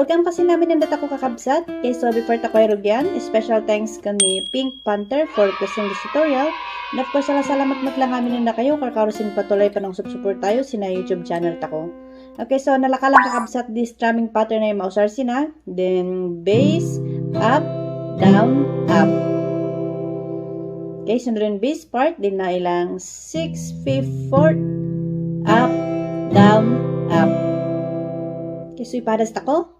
welcome kasi namin ang data ko kakabsat. Kay so before takoy rugyan, special thanks kami Pink Panther for requesting this tutorial. And of course, salamat lang kami na kayo kakarusin patuloy pa ng support tayo sina YouTube channel tako. Okay, so nalaka lang kakabsat this strumming pattern na yung mausar sina. Then bass, up, down, up. Okay, sunod yung bass part. Din na ilang 6, 5, 4, up, down, up. Okay, so ipadas tako.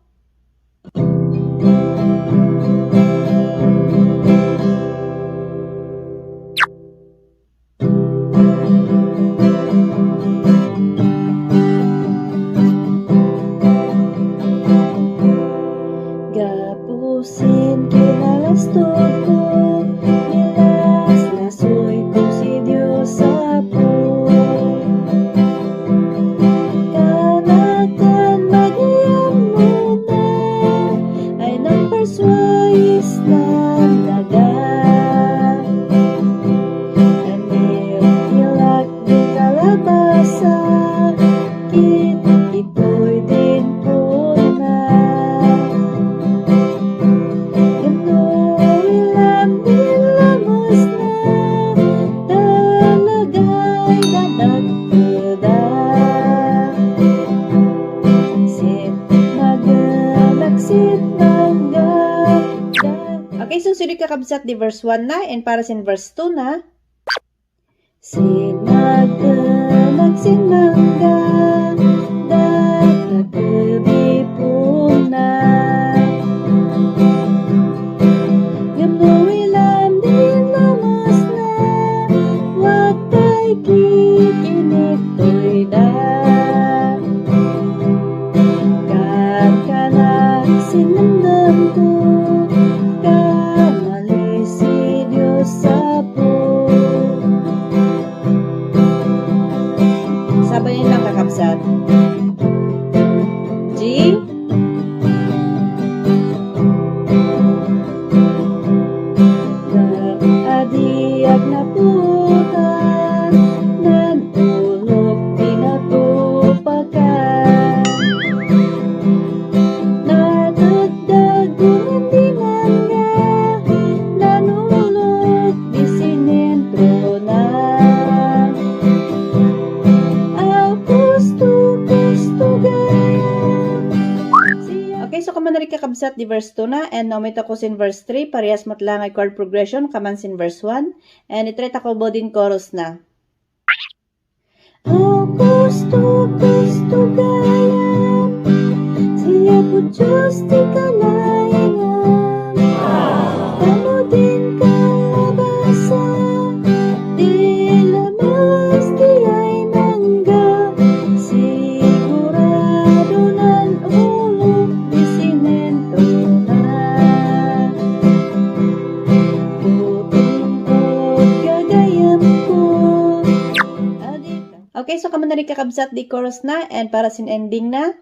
Gapusin kinalas tuko, nilas lasoy ko si Diyos sa po. Kanatan magyam muna, ay nang perswais na daga. Anil hilak di kalabasa, ito'y din po na. Okay, so sudi kakabsat di verse 1 na and para sin verse 2 na. Sinagdalag sinangga dagdabi puna gamuilan din lamas na watay kikinitoy da kakanak sinandam ko kamali si Diyos sa po. Sabayin lang kakabsat. G, adiag na putan nanulog pinatupakan natagdagunan di mangga nanulog di sinentro na okay, so kaman na rin kakabsat di verse 2 na and now may tako sin verse 3 parehas matlang ay chord progression kaman sin verse 1 and itry tako bodin chorus na. Gusto gayam siya po Diyos di kalayangan ano din kalabasa di lamas di ay mangga sigurado nan ulo di sinento na tutungkod gagayam ko. Okay, so kaman na rin kakabsat di chorus na and para sin ending na.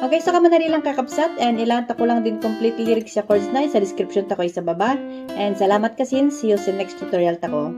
Okay, so kaman na rin lang kakabsat and ilang tako lang din complete lyrics sa chords na sa description tako sa baba and salamat kasin, see you sa next tutorial tako.